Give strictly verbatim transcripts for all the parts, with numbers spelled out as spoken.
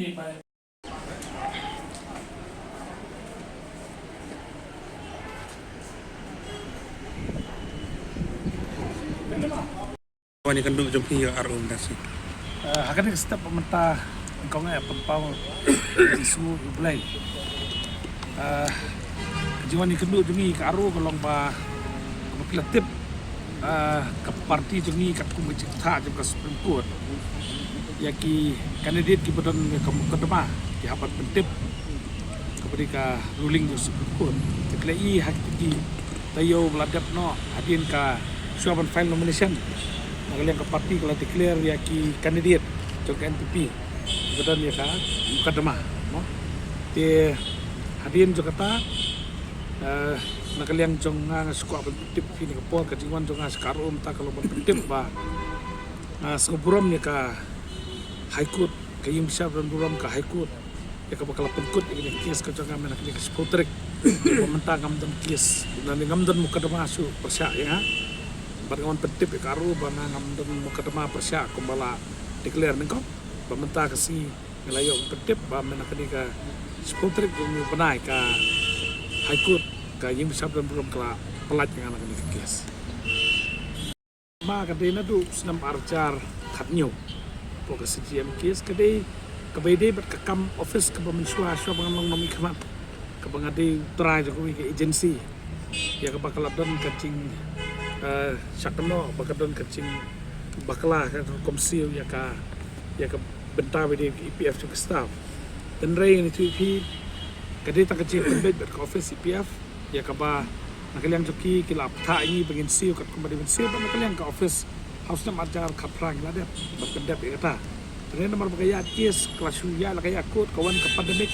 Wan ïakynduh jong phi ïa ka R O mynta shi. Eh, ha kane ka step mynta kong eh pynpaw jingsngew ïa U Blei. Eh, ka jingwan ïakynduh jong ngi ka R O ka long ba, ba phi la tip, eh, ka party jong ngi katkum ka jingthah jong ka Supreme Court ïa ki candidate kiba don ïa ka mukotduma ki hap ban pyntip kaba dei ka ruling jong Supreme Court. Te phi la i ha ki taïew ba la dep noh hadien ka shuwa ban file nomination, na ka liang ka party ka la declare ïa ki candidate jong ka N P P kiba don ïa ka mukotduma, no? Te hadien jong kata, eh, na ka liang jong nga, nga shu kwah ban pyntip phi na ka por, ka jingwan jong nga sha ka R O mynta ka long ban pyntip ba nga sngewburom ïa ka High Court, ka ïing bishar ba don burom, ka High Court, ïa kaba ka la pynkut ïa kane ka case ka jong nga mynta kane ka shiphew tarik. Ba mynta ngam don case, lane ngam don mukotduma shuh pyrshah ïa nga. Bad nga wan pyntip ïa ka R O ba nga ngam don mukotduma pyrshah kumba la declare nyngkong. Ba mynta ka sngi nga la ïoh pyntip ba mynta kane ka shiphew tarik jong u bnai ka High Court, ka ïing bishar ba don burom ka la pyllait ïa nga na kane ka case. Ma ka dei naduh u snem ar hajar khathynñiew. Hapoh ka C J M case ka dei kaba ïadei bad ka kam office kaba mynshuwa, shuwa ba ngan long nongmihkhmat, kaba nga dei u trai jong kawei ka agency ïa kaba ka la don ka jing, eh, shah kynnoh, ba ka don ka jingbakla ka rukom siew ïa ka, ïa ka bynta ba ïadei E P F jong ka staff. Hynrei ngan ïathuh ïa phi, ka dei tang ka jingpynbeit bad ka office E P F ïa kaba na ka liang jong ki ki la pynthah ïa ngi ba ngin siew katkum ba dei ban siew, bad na ka liang ka office ha u snem ar hajar khatphra ngi la dep ban pyndep ïa kata. Hynrei namar ba ka ïaid case ka la shu ïaid la ka ïaid court, ka wan ka pandemic,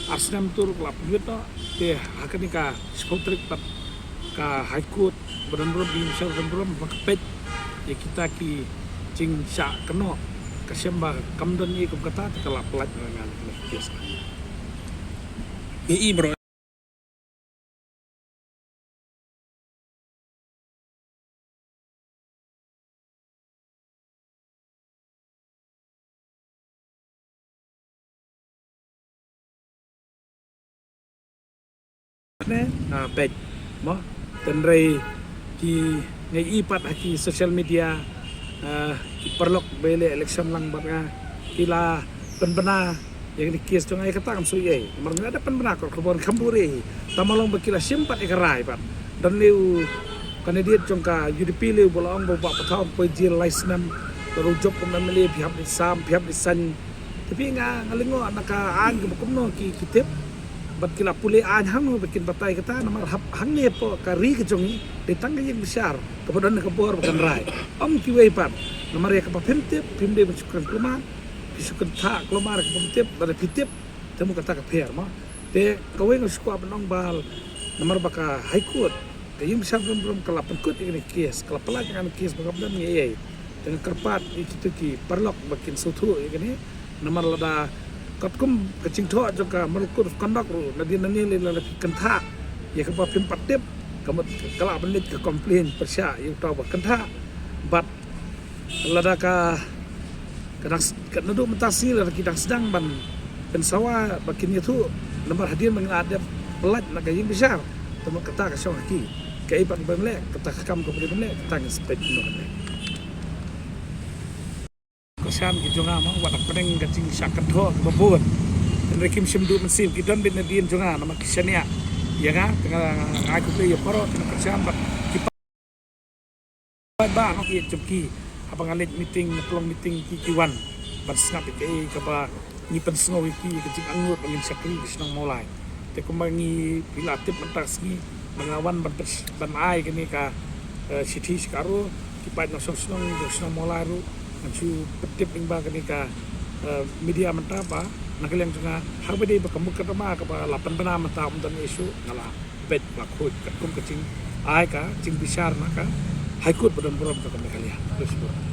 ar snem tur ka la pynwit noh. Te ha kane ka shiphew tarik pat ka High Court ba don burom, ka ïing bishar ba don burom ba ka peit ïa kita ki jingshah kynnoh, ka shem ba kam don ei kum kata, te ka la pyllait ïa nga na kane ka case. Ïa i bro. Ne, ah, peit mo. Hynrei ki, nga i pat ha ki social media, ah, ki paralok ba ïaleh election lang bad nga ki la pynbna ïa kane ka case jong nga, ïa kata ngam sngewthuh ei. Namar nga da pynbna ka khubor kham bun ei. Tangba long ba ki la shim pat ïa ka rai pat. Don lei u candidate jong ka U D P lei uba la ong ba u Bah Pathaw un poi jail lai snem, bad u jop kum M L A, phi hap dei sam, phi hap dei saiñ. Te phi, nga, nga lyngngoh na ka aiñ kaba kumno ki, ki tip. Bad ki la pule aiñ hangno ba kin batai kata, namar hap hangne hapoh ka ri ka jong ngi dei tang ka ïing bishar kaba don ka bor ba kan rai. Ym kiwei pat. Namar ïa kaba phim tip phim dei ban shu kren kulmar. Phi shu kren thah kulmar ïa kaba phim tip, lada phi tip te mut kata ka pher mo. Te kawei nga shu kwah ban ong ba namar ba ka High Court, ka ïing bishar ba don burom ka la pynkut ïa kane ka case, ka la pyllait ïa kane ka case ba kam don ei ei. Te nga kyrpad ïa kito ki paralok ba kin sngewthuh ïa kane. Namar lada katkum ka jingthoh jong ka Model Code of Conduct ruh, nadien nangne lei lada phi kynthah ïa kaba phim pat tip, ka mut ka lah ban leit ka complaint pyrshah ïa uta uba kynthah. Bad lada ka, ka dang s-, ka naduh mynta sngi lada ki dang sdang ban pynsawa ba kin ïathuh namar hadien ba ngi la dep pyllait na ka ïing bishar, te mut kata ka shong ha ki. Kaei pat ba ngin leh, kata ka kam kaba dei ban leh, kata ngin sa peit kumno ban leh. Kyrshan ki jong nga mo, wat la pdeng ka jingshah kynthoh kaba bun. Hynrei kim shym duh mynsiem, ki don beit nadien jong nga namar ki shaniah ïa nga, te nga ai khublei ïa baroh, te nga kyrshan bad ki paidbah noh ki jong ki. Haba nga leit meeting, nga pynlong meeting, ki, ki wan ban sngap ïa kaei kaba ngi pynsngew ïa ki, ïa ka jingangnud ba ngin shakri ka shnong Mawlai. Te kumba ngi, phi la tip mynta ka sngi ba nga wan ban pyn-, ban ai kane ka, eh, shithi sha ka R O, ki paid nongshong shnong jong shnong Mawlai ruh, ngan shu pyntip lyngba kane ka, eh, media mynta ba na ka liang jong nga, haba dei ba ka mukotduma kaba la pynbna mynta ym don issue, nga la peit, la khuid katkum ka jingai ka jingbishar na ka High Court ba don burom jong ka Meghalaya. Khublei shibun.